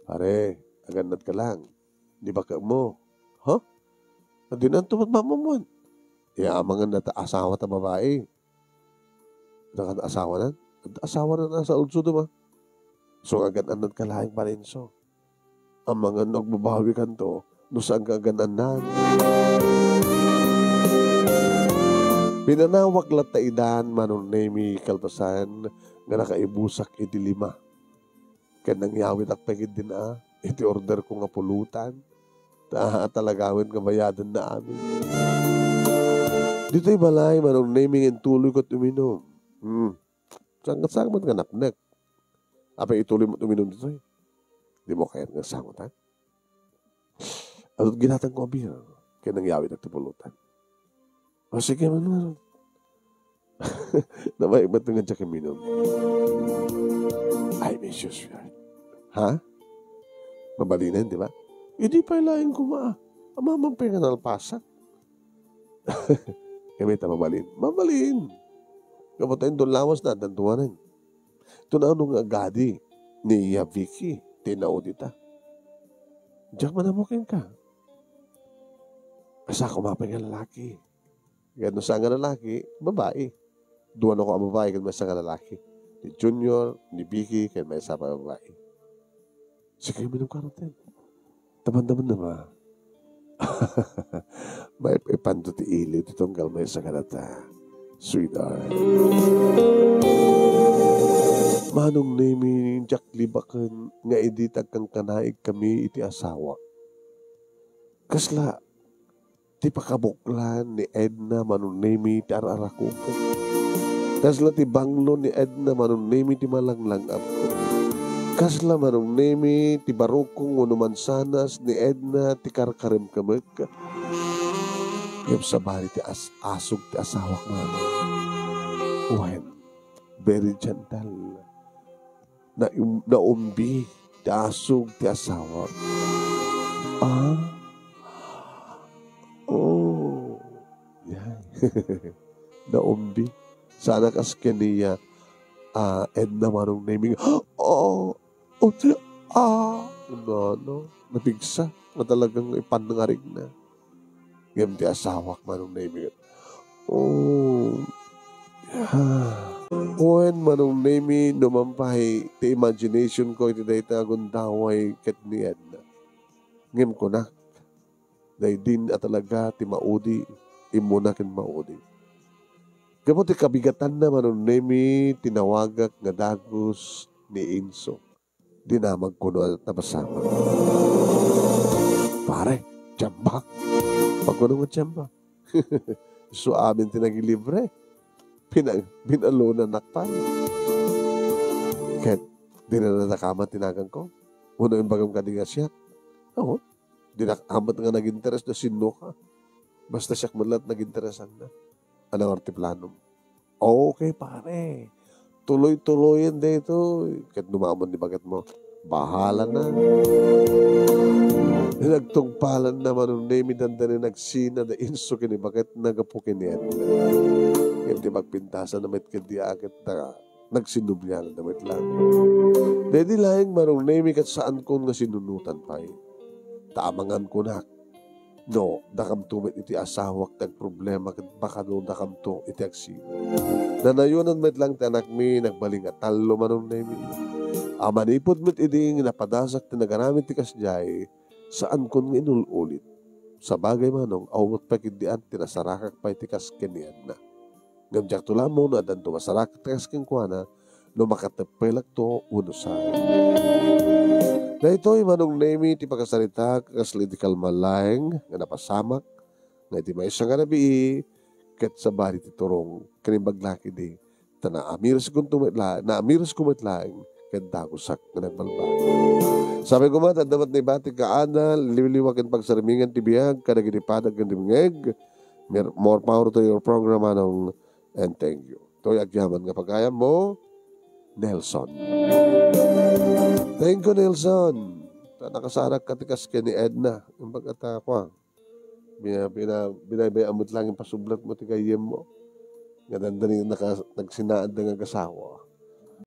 Pare, agannad ka lang. Di ba ka mo? Ha? Adi na to magmamamon. Iya amangan na ta asawa ta babae. Nakan asawanan? Asawanan a sa udso, di ba? So, agan-annad ka laeng, Parenso. Amangan no agbabawi kanto, no saan ka agan-annad. Pinanawag latta idan, Manong Nemi, kalpasan nga nakaibusak iti lima. Ken nangyawitak pay ketdin a iti order ko nga pulutan, ta, talaga wen nga bayadan na amin. Ditoy balay, Manong Nemi, nga intuloyko ti uminum. Hmm. Saan nga sango met nga napnek? Apay ituloy met uminum ditoy? Dimo kayat nga sango ta? Adto't ginatangko a beer, ket nangyawid ti pulutan. O, sige man, man. Nabaybay nga diak iminum. Ay, Miss Joshua. Ha? Mabalinen, di ba? Idi pay laeng koma. Amangan pay nga nalpasak. Kami ta mabalin. Mabalin. Kabatain don lawas na, danduanan. Ito na ano nga agadi ni Vicky, tinaod ita. Diak manamukin ka. Asa ko mapay nga lalaki? Kaya no saan nga lalaki, babae. Duwa na ko a babae, kaya may isa nga lalaki. Ni Junior, ni Vicky, kaya may isa pa babae. Sige, minum ka natin. Taman-taman na ba? May ipanto ti ili, ti tunggal may isa ka nata. Sweetheart. Manong Nemi, diak libaken nga idi tagkankanaig kami iti asawa. Kasla, ti pakabuklan ni Edna Manong Nemi ti ar-arakupok. Kasla ti banglo ni Edna Manong Nemi ti malanglang-amko. Kasla Manong Nemi ti barukong wenno mansanas ni Edna ti karkaremkemek. Ngem sabali ti as-, asog ti asawak, Manong. Wen, very gentle. Na-, naumbi ti asog ti asawa. Ah. Oh. Yan. Naumbi. Sana kas kaniya, ah, Edna Manong Nemi. Oh. Oh, ah. No, no. Napigsa. Nga talagang ipan nga rigna. Ngem ti asawak, Manong Nemi, oh. Wen, Manong Nemi, no mampay ti imagination ko iti dayta a gundaway ket ni Edna. Ngem kunak, daydin a talaga ti maudi, immuna ken maudi. Gapu ti kabigatanna, Manong Nemi, tinawagak nga dagus ni Inso. Dinamag kuno a napasamak. Pare, jamba. Pagkuno nga jamba. Isu amin ti nagilibre. Pina-, binalunanak pay. Ket, di na nadakaman ti naganko. Uno imbagam kadi nga siak. Oo. Dinak amat nga naginteres no sinno ka. Basta siak met laeng naginteresan na. Ano nga ti planom? Okay, pare. Tuloy-tuloyen daytoy. Ket no mayat ni baket mo, bahala na. Nagtungpalan na Manong Nemi, dandani nagsina da Inso ken ni baket na gapu ken ni Edna. Ngem ti pagpintasan na met ket di aket da, nagsinublian na met lang. Daydi laeng Manong Nemi ket saankon nga sinunotan pay. Ta amangan kunak, no, dakamto met iti asawak ti agproblema ket bakado dakamto iti agsina. Nanayonan met lang ti anakmi, nagbalin a tallo, Manong Nemi. A manipud met idi nga napadasak ti nagaramid ti kasdiay, saankon nga inul-ulit. Sabagay, Manong, awan met pay ketdian ti nasarakak pay ti kas ken ni Edna. Ngem diakto laeng ammo no addanto masarakak ti kas kenkuana, no makateppelakto wenno saan. Daytoy, Manong Nemi, ti pakasaritak, kasla idi kalma laeng nga napasamak, nga iti maysa nga rabii, ket sabali ti turong, ken imbag la ketdi, ta naamireskonto met la-, naamiresko met laeng, ket dagusak nga nagbalbaliw. Sapay koma, adda met naibatik nga adal, liwliwa ken pagsarmingan ti biag, kadagiti padak ken dimngeg, mer-, more power to your program, Manong. And thank you. Toy agyaman nga pagayammo, Nelson. Thank you, Nelson. Ta nakasarakka ti kas ken ni Edna. Imbag ta, kua, bina-, bina-, binabay-am met lang ipasublatmo ti gayyemmo. Nga dandani naka-, nagsinaadda nga agasawa.